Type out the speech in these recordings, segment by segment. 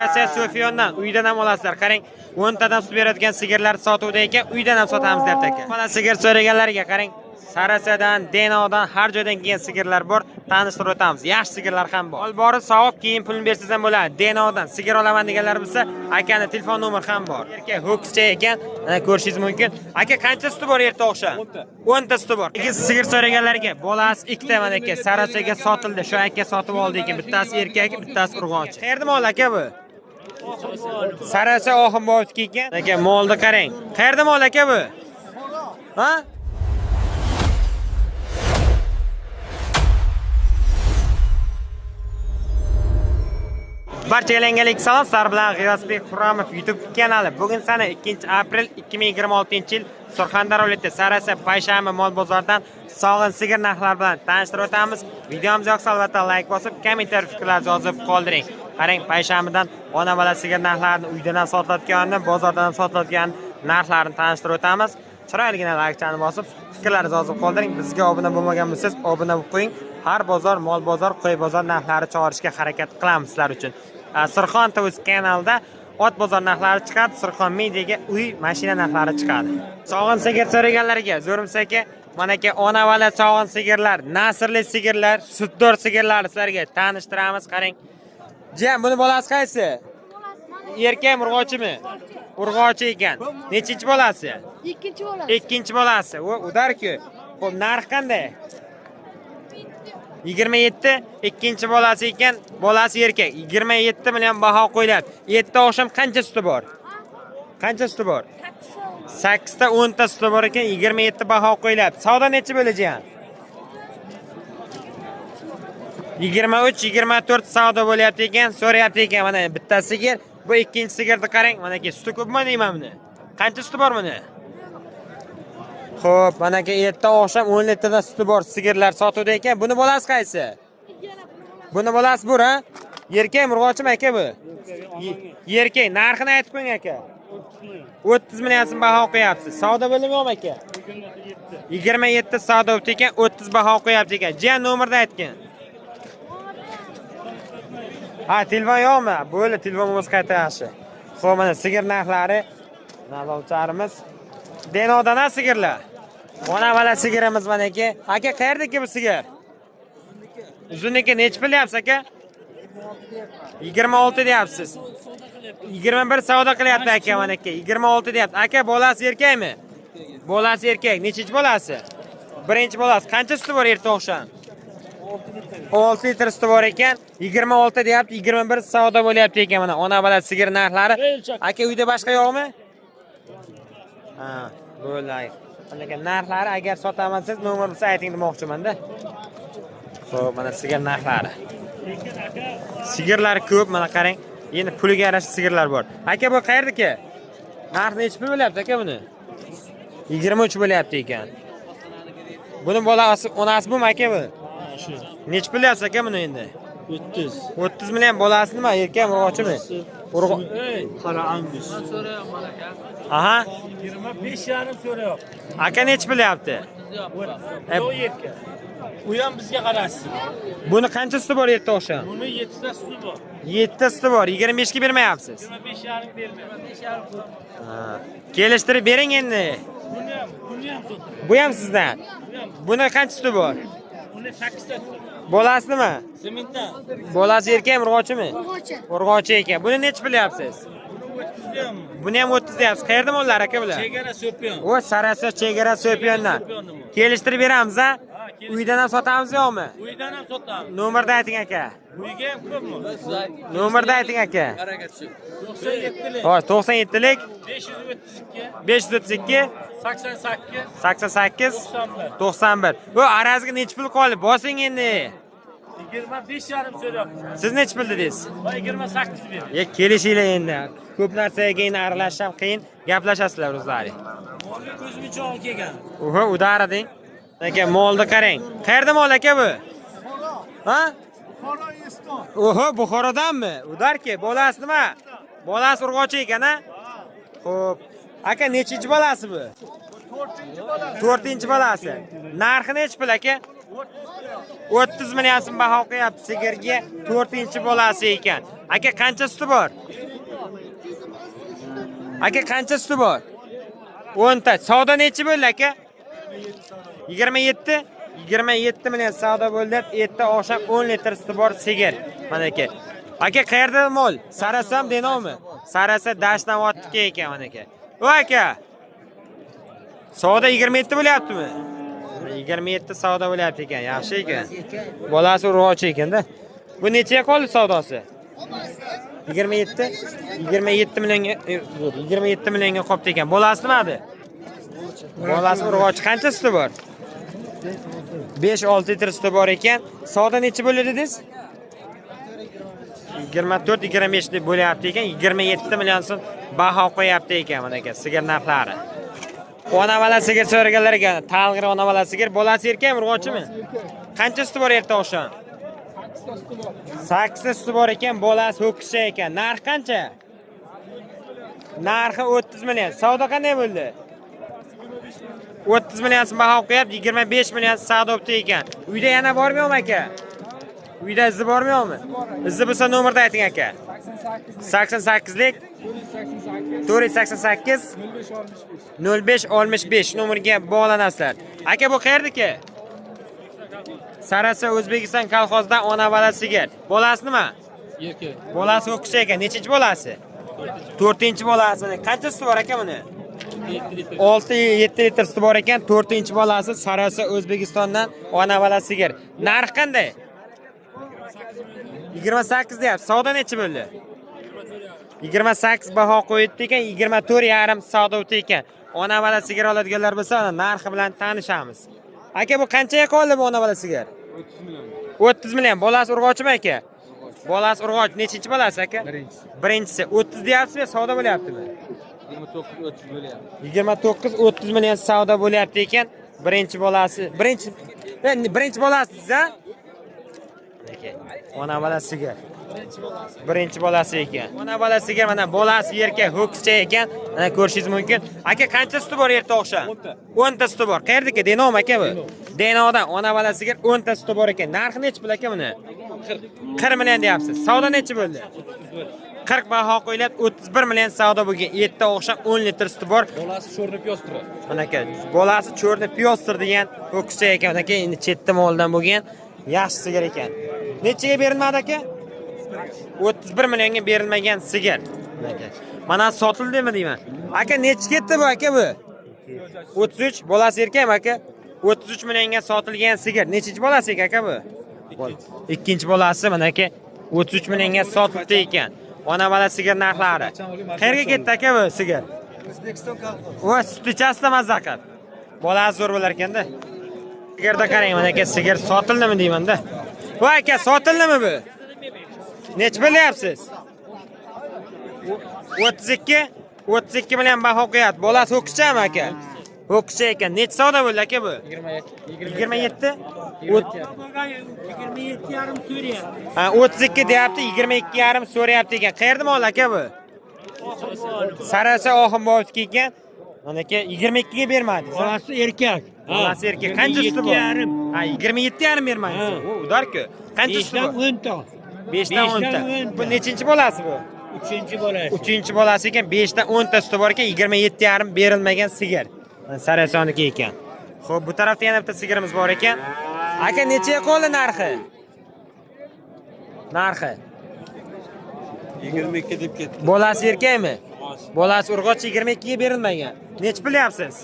Rossiya Sofiyondan uydan ham olasizlar. Qarang, 10 tadan sut beradigan sigirlar sotuvda ekan, uydan ham sotamiz deyapti aka. Mana sigir so'raganlarga qarang, Sarasadan, Denodan har joydan kelgan sigirlar bor, tanishtirib o'tamiz. Yaxshi sigirlar ham bor. Ol borib sog'ib, keyin pulini bersangiz ham bo'ladi. Denodan sigir olaman deganlar bo'lsa, akani telefon nomeri ham bor. Erkak ho'kizcha ekan, mana ko'rishingiz mumkin. Aka qancha suti bor erta oqshom? 10 ta suti bor. Aka sigir so'raganlarga bolasi ikkita mana aka Sarasaga sotildi. Shu aka sotib oldi ekan. Bittasi erkak, bittasi urg'ochi. Qayerda mol aka bu? Sarasa Oxunboyevniki ekan. Aka molni qarang. Qayerda mol aka bu? Ha? Barchaga yangilik salom, sizlar bilan G'iyosbek Xurramov YouTube kanali. Bugun sana 2 aprel 2026-yil Surxondaryo viloyati Sarasa payshanba mol bozoridan sog'in sigir narxlari bilan tanishtirib o'tamiz. Videomiz yoqsa albatta like bosib, kommentariy fikrlaringizni yozib qoldiring. Qarang, payshanbadan ona bola sigir narxlarini uydan ham sotilayotganini, bozordan ham sotilayotgan narxlarini tanishtirib o'tamiz. Chiroyligina like'chani bosib, fikrlaringizni yozib qoldiring. Bizga obuna bo'lmagan bo'lsangiz, obuna bo'lib qo'ying. Har bozor, mol bozor, qo'y bozor narxlari chiqarishga harakat qilamiz sizlar uchun. Surxon TV kanalida ot bozor narxlari chiqadi, Surxon Mediaga uy, mashina narxlari chiqadi. Sog'in sigir so'raganlarga, zo'rimsa aka, mana aka ona vala sog'in sigirlar, nasrli sigirlar, sutdor sigirlarni sizlarga tanishtiramiz, qarang. Jiyan, buni bolasi qaysi? Erkakmi, urg'ochimi? Urg'ochi ekan. Nechinchi bolasi? Ikkinchi bolasi. Ikkinchi bolasi. U udarku. Xo'p, narx qanday? 27, ikkinchi bolasi ekan, bolasi erkak. 27 million baho qo'yilyapti. Erta oqshom qancha suti bor? Qancha suti bor? 8 ta 10 ta suti bor ekan, 27 baho qo'yilyapti. Savdo necha bo'ladi? 23, 24 savdo bo'lyapti ekan, so'rayapti ekan. Mana bitta sigir, bu ikkinchi sigirni qarang. Manaki suti ko'pmi deyman buni? Qancha suti bor buni? Xo'p, manaki erta oqshom 10 litrdan suti bor sigirlar sotuvda ekan. Buni bolasi qaysi? Buni bolasi bu, ha? Erkakmi, urg'ochimi aka bu? Erkak. Narxini aytib qo'ying aka. 30 million so'm baho qo'yapsiz. Savdo bo'ldimi yo'qmi aka? 27 savdo bo'pti ekan, 30 baho qo'yapti ekan. Jiyan nomerda aytgin. Ha, telefon yo'qmi? Bo'ldi, telefon bo'lmasa qayta yaxshi. Xo'p, mana sigir narxlari. Nazovcharimiz. Denodan ha sigirlar. Ona vala sigirimiz mana aka. Aka, qayerdaki bu sigir? Uzuniki nechi pul deyapsiz aka? 26 deyapsiz. 21 savdo qilyapti aka mana aka. 26 deyapti. Aka, bolasi erkakmi? Bolasi erkak. Nechinchi bolasi? Birinchi bolasi. Qancha suti bor erta oqshom? 6 litr suti bor ekan. 26 deyapti, 21 savdo bo'lyapti ekan mana ona bola sigir narxlari. Aka, uyda boshqa yo'qmi? Ha, bo'ldi. Aka, narxlari agar sotaman desangiz nomer bo'lsa ayting demoqchiman-da. Xo'p, mana sigir narxlari. Sigirlar ko'p, mana qarang. Endi puliga yarasha sigirlar bor. Aka, bu qayerdiki? Narx nechi pul bo'lyapti aka buni? 23 bo'lyapti ekan. Buni bolasi, onasi bumi aka bu? Shu. Nechi pul deyapsiz aka buni endi? 30. 30 million bolasi nima? Erkakmi, urg'ochimi? Urg'o. Qora angus. Aha. 25 yarim so'rayapti. Aka nechi pul deyapti? Yo'q erkak. U ham bizga qarashsiz. Buni qancha suti bor erta oqshom? Buni 7 ta suti bor. 7 ta suti bor. 25 ga bermayapsiz. 25 yarim bermayman. Ha. Kelishtirib bering endi. Buni ham sotdim. Bu ham sizdan. Buni qancha suti bor? Uni 8 ta suti. Bolasi nima? Sementdan. Bolasi erkakmi, urg'ochimi? Urg'ochi. Urg'ochi ekan. Buni nechi pul deyapsiz? Buni 30 deyapman. Buni ham 30 deyapsiz. Qayerda mollar aka bular? Chegara so'piyon. O Sarasa chegara So'piyondan. Kelishtirib beramiz ha? Uydan ham sotamiz yo'qmi? Uydan ham sotamiz. Nomerda ayting aka. Uyga ham ko'pmi? Nomerda ayting aka. 97lik. Xo'sh, 97lik 532 532 88 88 91. 91. Bu arazga nechi pul qoldi? Bosing endi. 25 yarim so'rayapti. Siz nechi pul dedingiz? Va 28 ber. Ya kelishinglar endi. Ko'p narsaga endi aralashish ham qiyin. Gaplashasizlar o'zlaring. Molga ko'zim chog'i kelgan. Oho, udarading. Aka, molni qarang. Qayerda mol aka bu? Ha? Oho, Buxorodanmi? Udarki, bolasi nima? Bolasi urg'ochi ekan, ha? Xo'p. Aka, nechinchi bolasi bu? To'rtinchi bolasi. Narxi nechi pul aka? 30 million so'm baho qo'yapti sigirga, 4-bolasi ekan. Aka, qancha suti bor? Aka, qancha suti bor? 10 ta. Savdo nechi bo'ldi aka? 27. 27 million savdo bo'ldi. Erta oqshom 10 litr suti bor sigir. Mana aka. Aka, qayerda mol? Sarasam Denovmi? Sarasa Dashnavotniki ekan mana aka. O aka. Savdo 27 bo'lyaptimi? 27 savdo bo'lyapti ekan, yaxshi ekan. Bolasi urg'ochi ekanda. Bu nechaga qoldi savdosi? 27. 27 millionga, 27 millionga qolibdi ekan. Bolasi nimadi? Bolasi urg'ochi. Qancha suti bor? 5-6 litr suti bor ekan. Savdo necha bo'ldi dedingiz? 24-25 deb bo'lyapti ekan. 27 million so'm baho qo'yapti ekan mana aka sigir narxlari. Ona bola sigir so'raganlar ekan. Talg'ir ona bola sigir. Bolasi erkakmi, urg'ochimi? Qancha suti bor erta oqshom? 8 ta suti bor ekan, bolasi ho'kizcha ekan. Narx qancha? Narxi 30 million. Savdo qanday bo'ldi? 30 million so'm baho qo'yapti, 25 million savdo bo'pti ekan. Uyda yana bormi yo'qmi aka? Uyda izi bormi yo'qmi? Izi bo'lsa nomerda ayting aka. 88lik 488 05 65 nomerga bog'lanasizlar. Aka, bu qayerdiki? Sarasa O'zbekiston kolxozidan ona bola sigir. Bolasi nima? Erkak. Bolasi o'qishi ekan. Nechinchi bolasi? 4-bolasi. Qancha suti bor aka buni? 7 litr. 6-7 litr suti bor ekan. 4-bolasi Sarasa O'zbekistondan ona bola sigir. Narx qanday? 28 deyapti. Savdo necha bo'ldi? 28 baho qo'yibdi ekan, 24,5 savdo o'tdi ekan. Ona bola sigir oladiganlar bo'lsa, ana narxi bilan tanishamiz. Aka, bu qanchaga qoldi bu ona bola sigir? 30 million. 30 million. Bolasi urg'ochimi aka? Bolasi urg'och. Nechinchi bolasi aka? Birinchisi. Birinchisi. 30 deyapsizmi, savdo bo'lyaptimi? 29 30 bo'lyapti. 29 30 million savdo bo'lyapti ekan. Birinchi bolasi, birinchi birinchi bolasi siz, ha? Aka, ona bola sigir. Birinchi bolasi ekan. Ona bola sigir, mana bolasi erkak, ho'kizcha ekan. Mana ko'rishingiz mumkin. Aka, qancha suti bor erta oqshom? 10 ta suti bor. Qayerdiki? Denovmi aka bu? Denodan ona bola sigir 10 ta suti bor ekan. Narxi nechi pul aka buni? 40 million deyapsiz. Savdo nechi bo'ldi? 40 baho qo'yilib, 31 million savdo bo'lgan. Erta oqshom 10 litr suti bor. Bolasi cho'rni piyoz turadi. Mana aka, bolasi cho'rni piyostir degan ho'kizcha ekan. Mana aka, endi chetda moldan bo'lgan yaxshi sigir ekan. Nechaga berilmadi aka? 31 millionga berilmagan sigir. Mana aka. Mana sotildimi deyman. Aka, necha ketdi bu aka bu? 33. Bolasi erkakmi aka? 33 millionga sotilgan sigir. Nechinchi bolasi aka aka bu? Ikkinchi bolasi mana aka 33 millionga sotildi ekan. Ona bola sigir narxlari. Qayerga ketdi aka bu sigir? O'zbekiston kolxoz. Va sutlichasida mazza qilib. Bolasi zo'r bo'lar ekanda. Sigirda qarang, mana aka sigir sotildimi deyman-da. Va aka, sotildimi bu? Necha bilyapsiz? 32 32 million baho qo'yapti. Bolasi ho'kizchami aka? Ho'kizcha ekan. Necha savdo bo'ldi aka bu? 27. 27. 27,5 so'rayapti. Ha, 32 deyapti, 22,5 so'rayapti ekan. Qayerda mol aka bu? Sarasa Oxunbobniki ekan. Mana aka 22 ga bermadingiz. Bolasi erkak. Bolasi erkak. Qancha suti bor? 27,5. Ha, 27,5 bermaysiz. Ha. U udarku. Qancha suti 5dan bor? 10 ta. 5 dan 10 ta. 10 Bu nechinchi bolasi bu? 3-chi bolasi. 3-chi bolasi ekan, 5 dan 10 ta suti bor ekan, 27,5 berilmagan sigir. Mana Sarasoniki ekan. Xo'p, bu tarafda yana bitta sigirimiz bor ekan. Aka, nechaga qoldi narxi? Narxi. 22 deb ketdi. Bolasi erkakmi? Bolasi urg'ochi 22 ga berilmagan. Necha pul deyapsiz?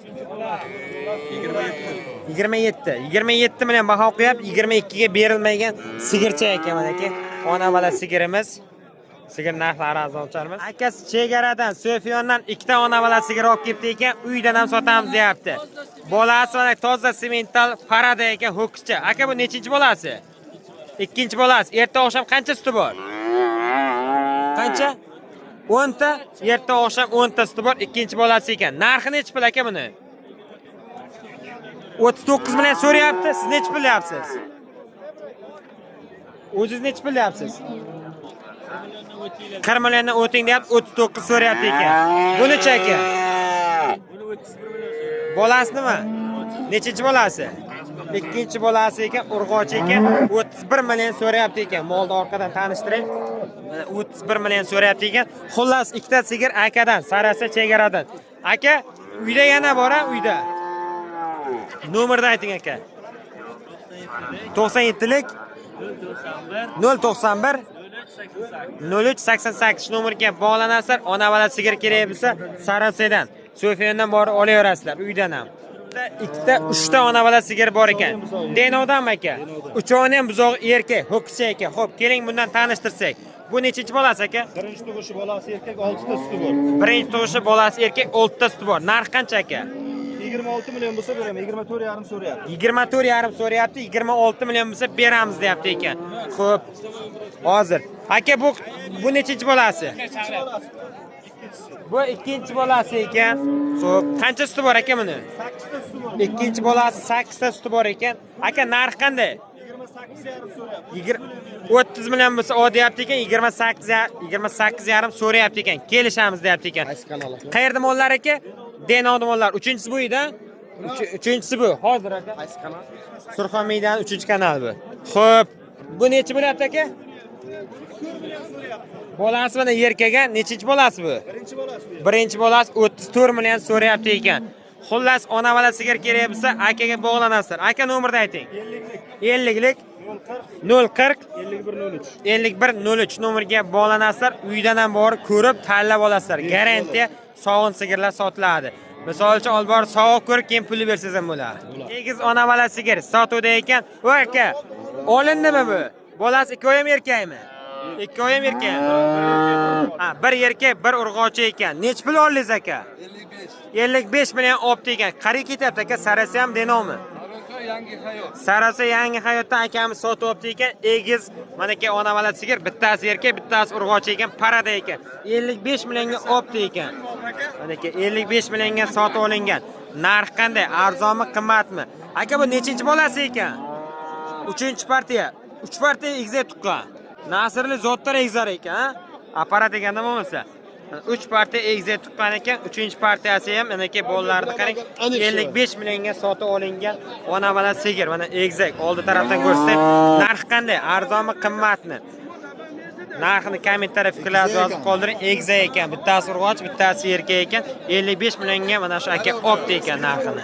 27. 27. 27 million baho qo'yapti, 22 ga berilmagan sigircha ekan mana aka. Ona bola sigirimiz. Sigir narxlari arzon ocharmiz. Akasi chegaradan, Sofiyondan ikkita ona bola sigir olib kelibdi ekan, uydan ham sotamiz deyapti. Bolasi mana toza semental parada ekan, ho'kizcha. Aka, bu nechinchi bolasi? Ikkinchi bolasi. Erta oqshom qancha suti bor? Qancha? 10 ta. Erta oqshom 10 ta suti bor, ikkinchi bolasi ekan. Narxi nechi pul aka buni? 39 million so'rayapti. Siz nechi pul deyapsiz? O'zingiz nechi pul deyapsiz? 40 milliondan o'ting deyapti, 39 so'rayapti ekan. Bunichi aka? Bolasi nima? Nechinchi bolasi? Ikkinchi bolasi ekan, urg'ochi ekan. 31 million so'rayapti ekan. Molni orqadan tanishtiring. Mana 31 million so'rayapti ekan. Xullas, ikkita sigir akadan, Sarasa chegaradan. Aka, uyda yana bor a, uyda. Nomerni ayting aka. 97lik 091 0388 nomerga bog'lanasizlar. Ona bola sigir kerak bo'lsa, Sarasedan, Sofiyandan borib olaverasizlar, uydan ham. Ikkita, uchta ona bola sigir bor ekan. Denovdanmi aka? Uchovini ham buzog'i erkak, ho'kizcha ekan. Xo'p, keling bundan tanishtirsak. Bu nechinchi bolasi aka? Birinchi tug'ishi, bolasi erkak, 6 ta suti bor. Birinchi tug'ishi, bolasi erkak, 6 ta suti bor. Narxi qancha aka? 26 million bo'lsa beraman, 24,5 so'rayapti. 24,5 so'rayapti, 26 million bo'lsa beramiz deyapti ekan. Xo'p. Hozir. Aka, bu nechinchi bolasi? Bu ikkinchi bolasi ekan. Xo'p, qancha suti bor aka buni? 8 ta suti bor. Ikkinchi bolasi 8 ta suti bor ekan. Aka, narxi qanday? 28,5 so'rayapti. 30 million bo'lsa o deyapti ekan, 28,5 so'rayapti ekan. Kelishamiz deyapti ekan. Qayerda mollar aka? Denovda mollar. Uchinchisi bu edi. Uchinchisi bu. Hozir aka. Qaysi kanal? Surxon Media'ning 3-kanali bu. Xo'p, bu nechi bo'lyapti aka? Bolasi mana erkagan, nechinchi bolasi bu? Birinchi bolasi bu. Birinchi bolasi 34 million so'rayapti ekan. Xullas, ona bola sigir kerak bo'lsa, akaga bog'lanasizlar. Aka, nomerni ayting. 50lik 50lik 040 040 51 03. 51 03 nomerga bog'lanasizlar. Uydan ham borib ko'rib tanlab olasizlar. Garantiya sog'in sigirlar sotiladi. Misol uchun olib borib sog'ib ko'rib keyin pulni bersangiz ham bo'ladi. Egiz ona bola sigir sotuvda ekan. U aka, olindimi bu? Bolasi ikkovi ham erkakmi? Ikkovi ham erkak. Ha, bir erkak, bir urg'ochi ekan. Nech pul oldingiz aka? 55 million olibdi ekan. Qayerga ketyapti aka? Sarasi ham Denovmi? Sarasa yangi hayotdan akamiz sotib olibdi ekan. Egiz manaki ona bola sigir, bittasi erkak, bittasi urg'ochi ekan, parada ekan. 55 millionga olibdi ekan. Manaki 55 millionga sotib olingan. Narx qanday? Arzonmi, qimmatmi? Aka, bu nechinchi bolasi ekan? Uchinchi partiya. Uch partiya egizak tuqqan. Nasrli zotlar egizar ekan, ha? Apparat ekanda bo'lmasa. 3 partiya egizak tuqqan ekan, 3 partiyasi ham manaki bolalarni qarang, 55 millionga sotib olingan ona bola sigir. Mana egizak oldi tarafdan ko'rsak, narx qanday? Arzonmi, qimmatmi? Narxini kommentariy fikrlaringizni yozib qoldiring. Egizak ekan, bittasi urg'och, bittasi erkak ekan. 55 millionga mana shu aka opti ekan narxini.